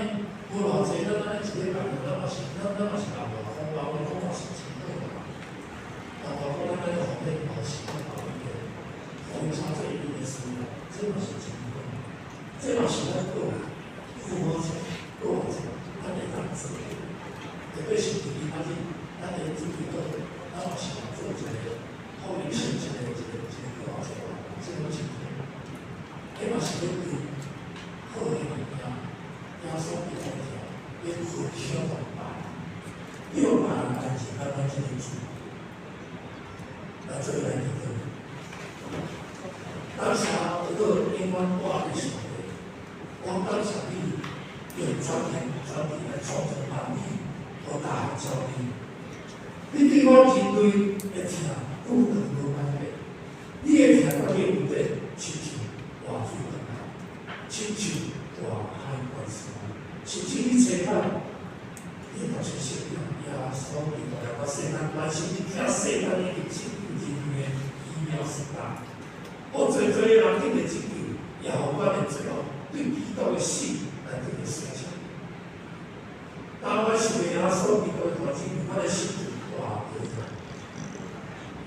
B: 無偌濟，咱按呢一禮拜，咱嘛是咱嘛是六外箍，六外箍嘛是真好啊。六外箍咱按呢予咧嘛是較高一點，予伊誠濟伊的需要，這嘛是真好。這嘛是咱過來復活節、過活節，咱會當做的。特別是佇今仔日，咱的主題倒，咱嘛是做一個好理性一個過活節，這個真好。這嘛是咧對好的物件，耶穌基督的咧分享予別人，叫別人來認識咱這個主，來做來祈禱。感謝得到永遠活的上帝，我感謝你用全心全意來創造萬物和大項超你。你對我人類的疼久長無改變，你的疼甲你有得親像活水共款，親像大海關山，甚至你找到，你嘛是承認耶穌基督來到世間，完成你疼世間的拯救人類的奇妙事工。予濟濟的人得著拯救，也予阮的罪惡對基督的死來得著洗淨。當我受耶穌基督的大拯救，我的心就大得來。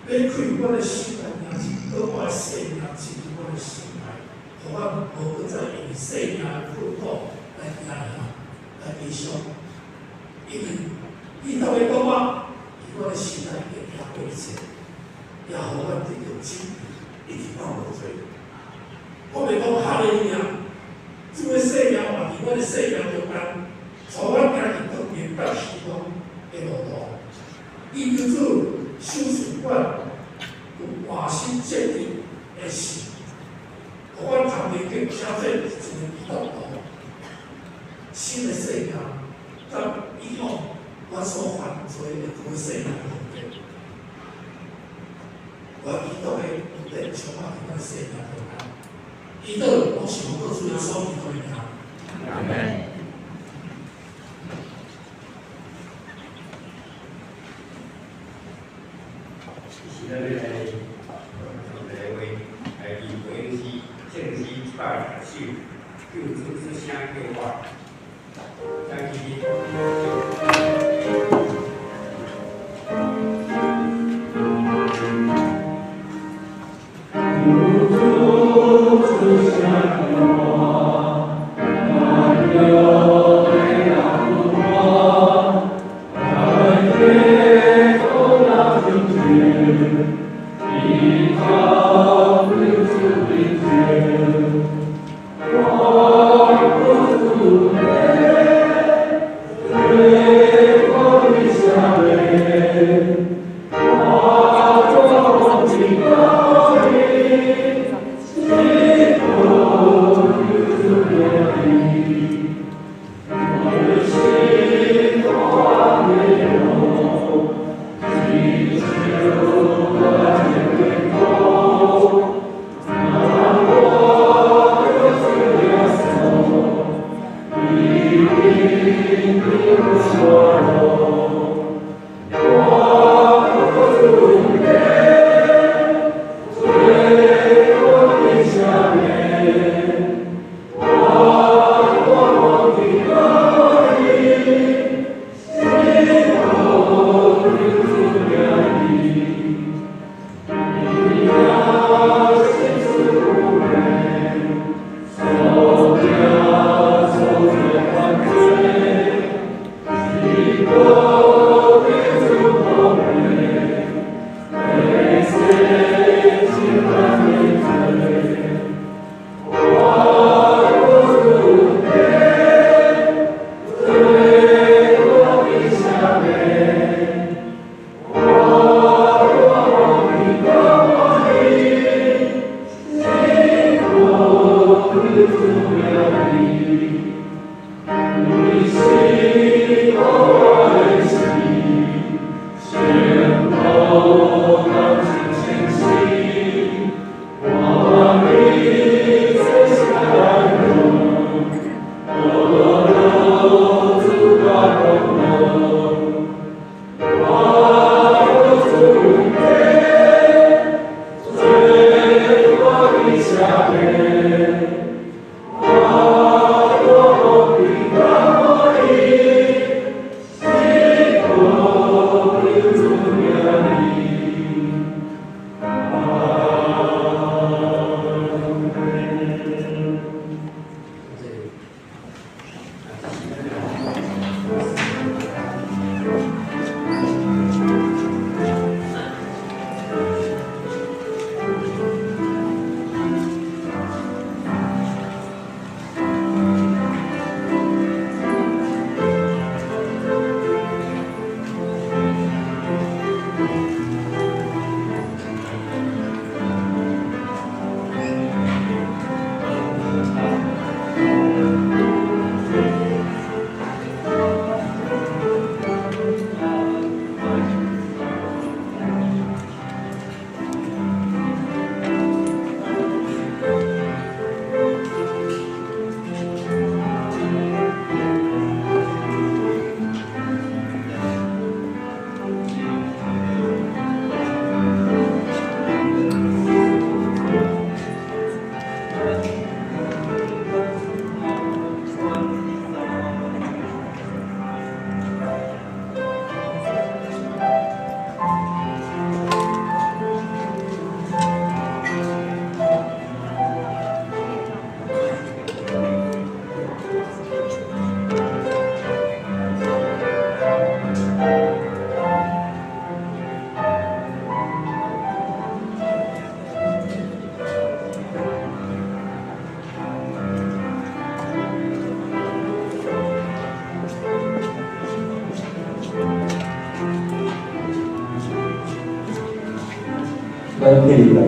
B: 欲開我的心內眼睛，閣我的生命進入我的心內，予我無閣再因為生命的困苦來驚嚇、來悲傷。因為基督的國我，佇我的心內已經過一切，也予阮得著拯救，一直到無罪。我袂講哈利路亞，主的生命活佇我的生命中間，帶阮行佇光明佮希望的路途。伊求主賞賜阮有活心正直的心，予阮通袂記寫做一個基督徒新的生命，佮以往阮所犯罪的舊生命的分別。願基督的恩典充滿佇阮生命中間。祈禱攏是奉靠主耶穌基督的名。
A: 阿門。
C: 是咱欲來讀的話，來自回應詩，聖詩120首，救主出聲叫我，請起立。
D: 救主出聲叫我，挽救的人我，來基督的拯救，依靠救主的救，我不住的，咱起立来。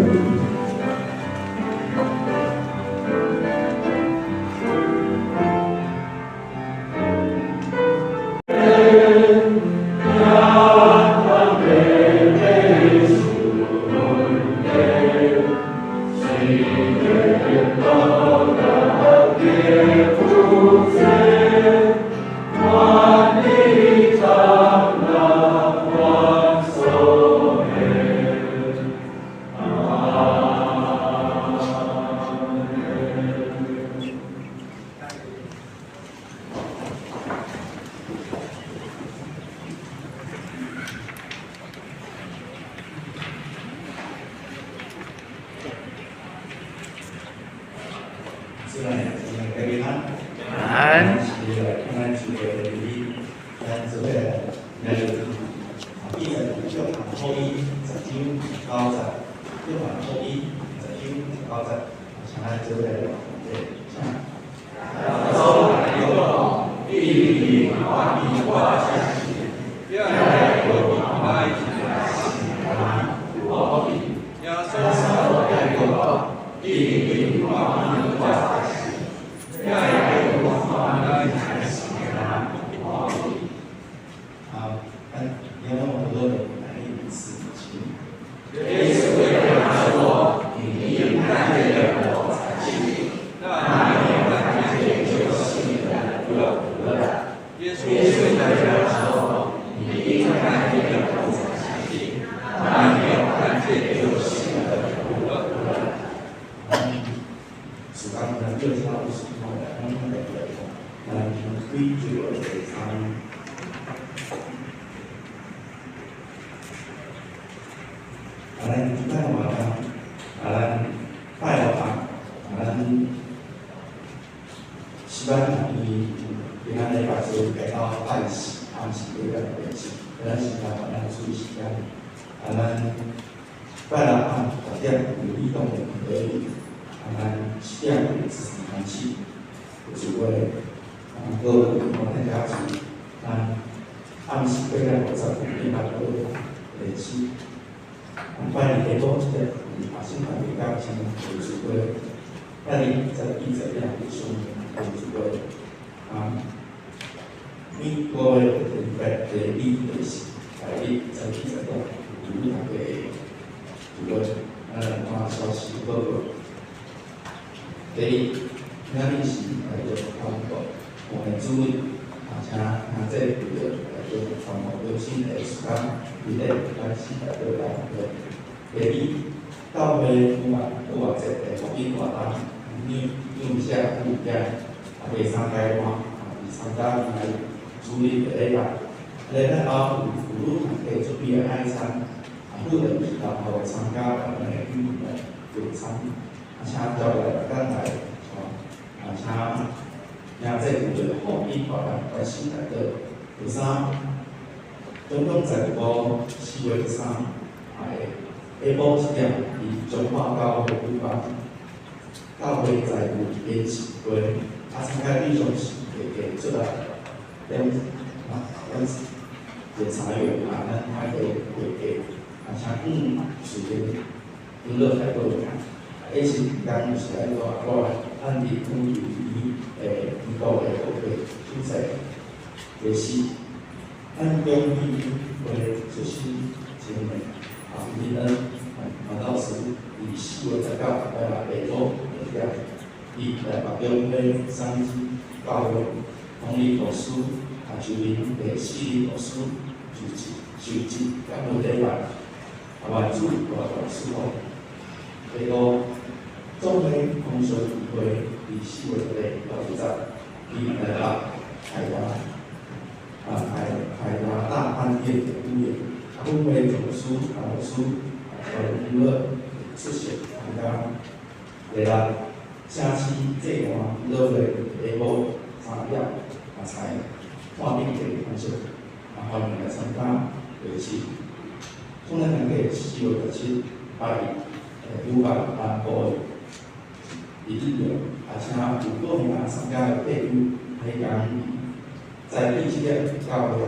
B: 在第七点教会，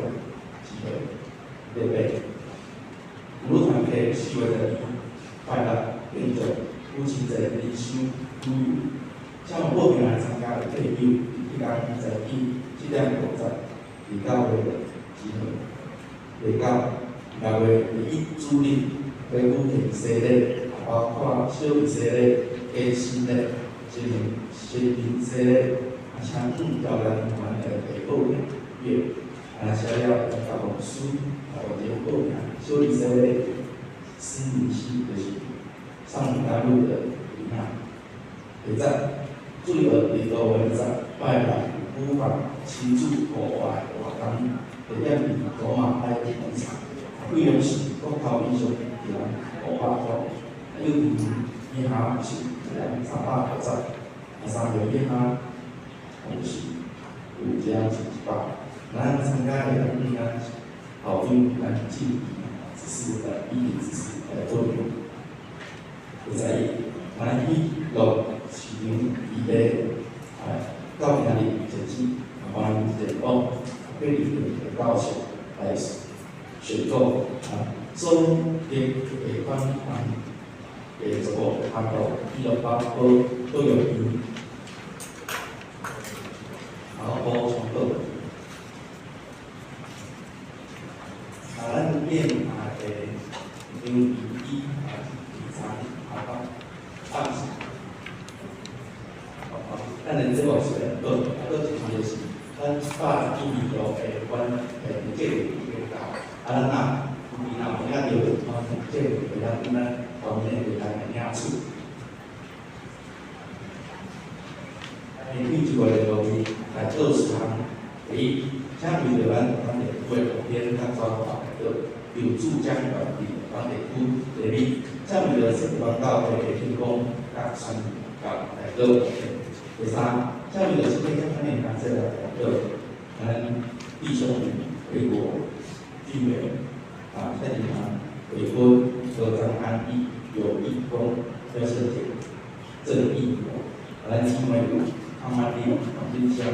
B: 智慧礼拜。快樂慶祝母親節靈修旅遊。請問報名來參加的客友，佇彼工27點50，佇教會集合。第九，6月21主日，會舉行洗禮，包括小兒洗禮、家新禮、新人新人洗禮，啊，請教練員會報名表，啊，寫了會共牧師啊，或者報名小兒洗禮、私人洗就是上甘露的囡仔。第十，注意2月20拜六有舉辦親子戶外活動，地點佇祖馬海廣場，費用是國頭以上一人500箍，幼兒園以下是一人350，啊，3歲以下就是有一人是100。咱參加的應該校長咱進指示的一點指示來做。第11，咱喜樂市場預備，到今日截止，歡迎前往菲律賓的教授來選購啊，所得的款項會逐步攤到喜樂包保保育院，然後補充報。啊，咱變啊的劉怡一啊，第三啊，暗時，咱的節目是來講，啊，閣一項就是咱111年度的阮的計劃已經到，啊，咱若有若有領著，這個會當咱後面會來領取。每一個聯絡來做四項，第一，請為著咱當地區的募捐佮轉化來做，由主掌權佇當地區。第二，請為著聖光教會的提供佮宣教來做募捐。第三，請為著身體健康的工作來做，咱弟兄回國聚會啊，蔡金堂回婚和張安义、有义工廖胜杰、郑义国，咱姊妹有康曼丽、黄金香、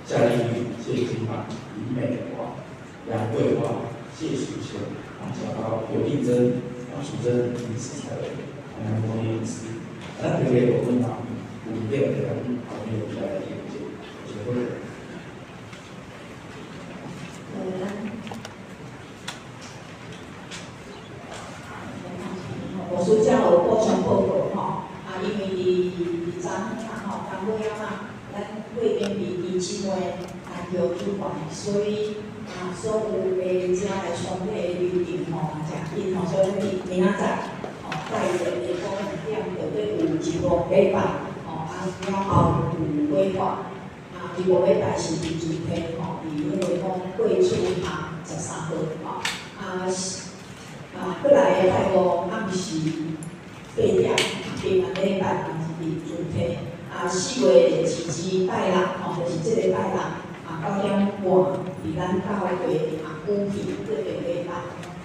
B: 夏丽玉、谢金马、林美华、杨桂花、谢淑秀、黄小涛、刘丽珍、黄淑珍、林世才、黄杨牧师，咱特别部分啊，有点会当后面有来研究，就好。
E: 牧师才有补充報告吼，啊，因為佇昨昏啊吼，昨尾仔嘛，咱會間佇姊妹來叫主辦，所以啊，所有的遮來傳禮的流程吼嘛誠緊吼，所以咱明仔載吼拜六下晡2點就要有一個禮拜吼，啊了後有規劃，啊，25禮拜是佇主題吼，佇迄個講過厝巷13號吼，啊。啊，過來的拜五暗時8點，平安禮拜嘛是佇主題。啊，4月22拜六吼，就是這個拜六啊9點半，佇咱教會啊舉行這個禮拜。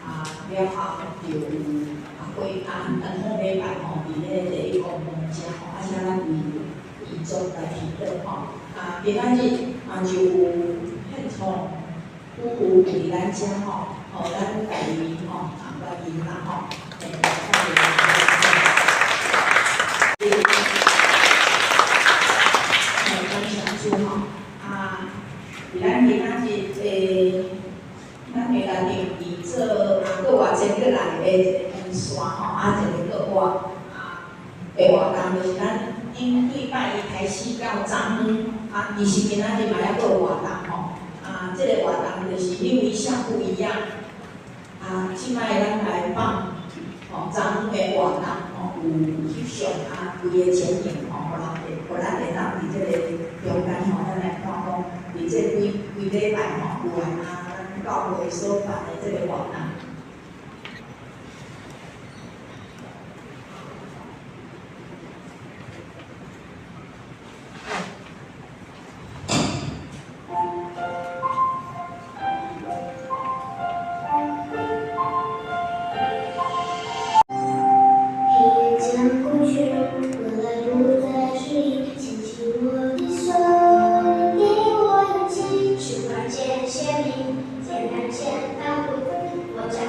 E: 啊，了後就有啊過啊恩福禮拜吼，佇咧第一公園遮吼，啊，請咱為遺族來祈禱吼。啊，今仔日啊就有獻唱夫婦佇咱遮吼，吼，咱家己吼。歡迎啦吼！感謝主吼！啊，佇咱今仔日的，咱的來定佇做啊，閣外前閣來的一個分線吼，啊，一個國外啊的活動，就是咱頂對拜一開始到昨昏，啊，其實今仔日嘛猶閣有活動吼，啊，這個活動就是有一項不一樣。啊，這擺咱來放吼，昨昏的活動吼，有翕相啊，規個剪影吼，予咱會當佇這個中間吼，咱來看講，佇這幾幾禮拜吼，有啊，咱教會所辦的這個活動。
F: 我將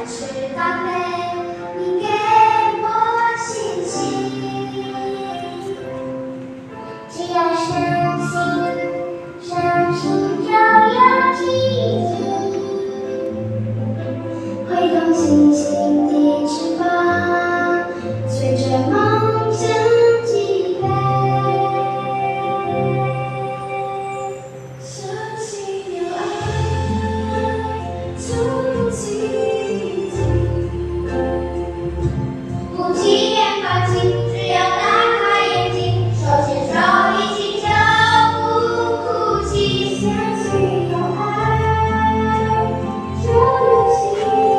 F: 星星的翅膀，隨著夢想起飛。相信有愛，就有奇蹟。
G: 不輕言放棄，只要打開眼睛，手牽手一起就不哭泣。
F: 相信有愛，就有奇蹟。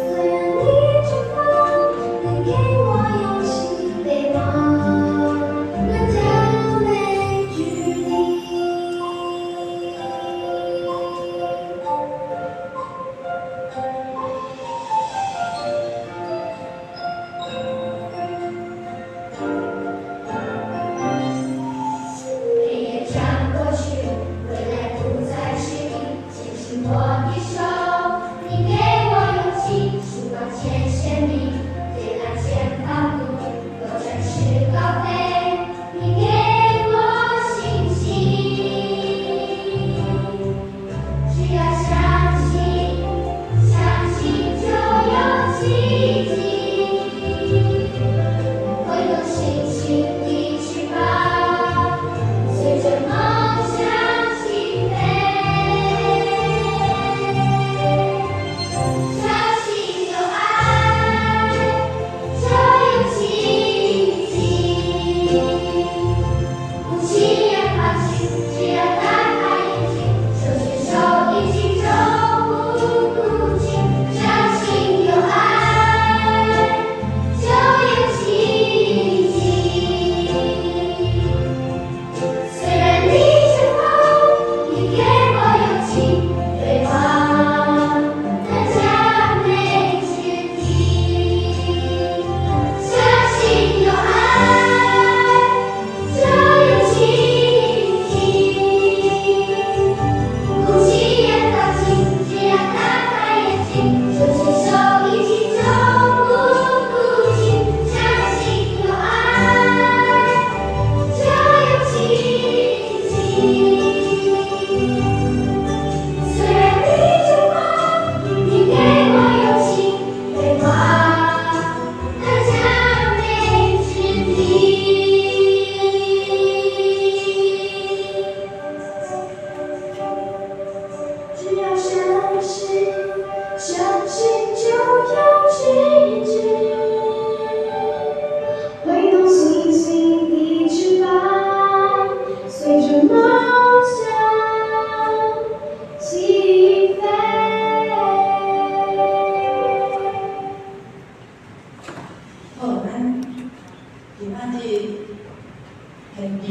F: 雖然你出發，能給我勇氣，飛往那佳美之地。
G: 黑夜將過去，未來不再是謎。牽起我的手，你給我勇氣，曙光前顯明，點亮前方路，我展翅高飛，你給我信心。只要相信，相信就有奇蹟。揮動星星的翅膀，隨著夢想起飛。相信有愛，就有奇蹟。不輕言放棄，只要打開眼睛，手牽手一起就不哭泣。相信有愛，就有奇蹟。雖然你前方，你給我勇氣，飛往那佳美之地。相信有愛，就有奇蹟。不輕言放棄，只要打開眼睛，手牽手一起就不哭泣。相信有愛，就有奇蹟。雖然你出發，你給我勇氣，飛往那佳美之地。
F: 只要相信，相信就有奇蹟。揮動星星的翅膀，隨著夢想起飛。
E: 好，咱今仔日現場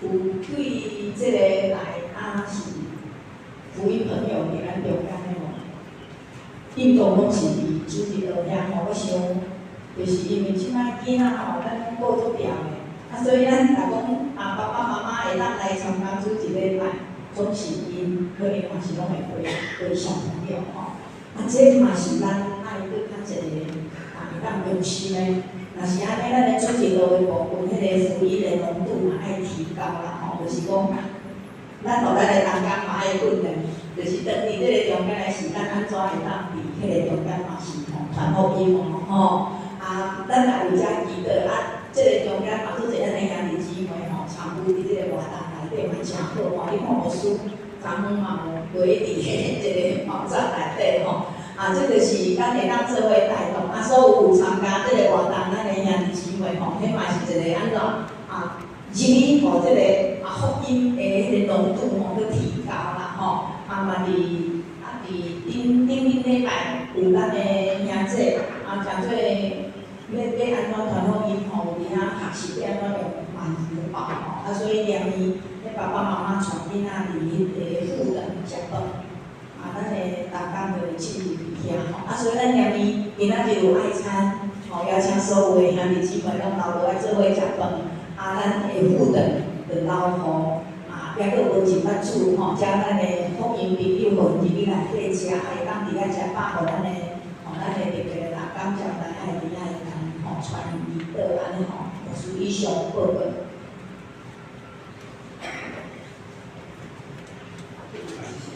E: 有對這個來啊是福音朋友佇咱中間的無？印度攏是佇主日學遐吼，我想就是因為這擺囡仔吼，咱攏顧足掂的，啊，所以咱若講啊爸爸媽媽會當來參加主日禮拜，總是𪜶可能嘛是攏會陪陪小朋友吼。啊，這嘛是咱愛閣較一個啊會當用心的。若是按呢，咱的主日學的部分，彼個福音的濃度嘛愛提高啦吼，就是講，咱予咱的同工嘛愛訓練，就是當佇這個中間的時，咱按怎會當佇彼個中間嘛是吼傳福音哦吼。啊，咱也有遮祈禱啊，這個中間嘛足濟咱的兄弟姊妹吼，參與佇這個活動內底嘛誠好吼。你看牧師昨昏嘛有陪佇彼個網站內底吼。啊，這就是咱會當做伙帶動，啊，所有有參加這個活動，咱的兄弟姊妹吼，彼嘛是一個按怎啊，入去予這個啊福音的彼個濃度吼，閣提高啦吼。啊嘛佇啊佇頂頂頂禮拜有咱的兄姐啊，誠做欲欲按怎傳福音吼，有佇遐學習欲按怎用萬福寶吼，啊，所以連伊彼爸爸媽媽帶囡仔佇彼個富人食飯。啊，咱的同工就會進入佇遐吼，啊，所以咱連伊今仔日有愛餐，吼，邀請所有的兄弟姊妹攏留落來做伙食飯，啊，咱會互動就留予啊，抑閣無一捌煮吼，遮咱的福音朋友予𪜶入去內底食，啊，會當佇遐食飽，予咱的吼，咱的特別的同工將來愛佇遐共吼傳祈禱按呢吼，牧師以上報告。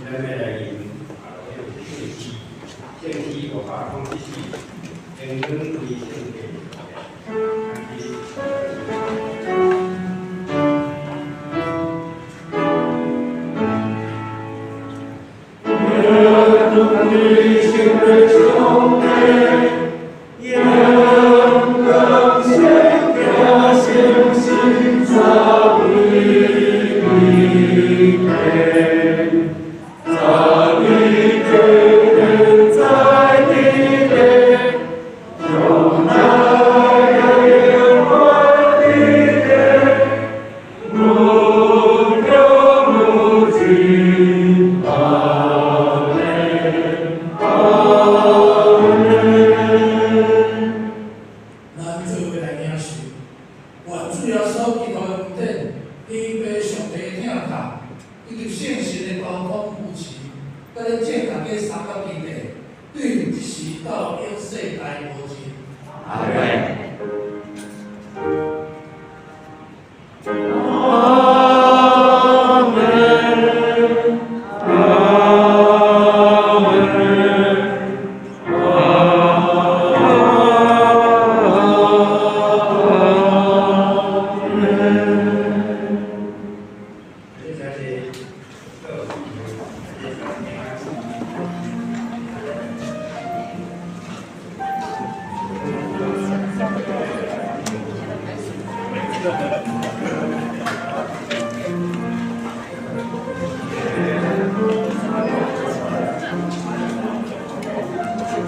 C: 咱欲來574，阳光为圣地。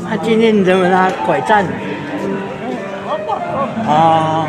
A: 他今天你怎么拿拐杖？啊。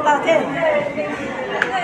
H: 道歉。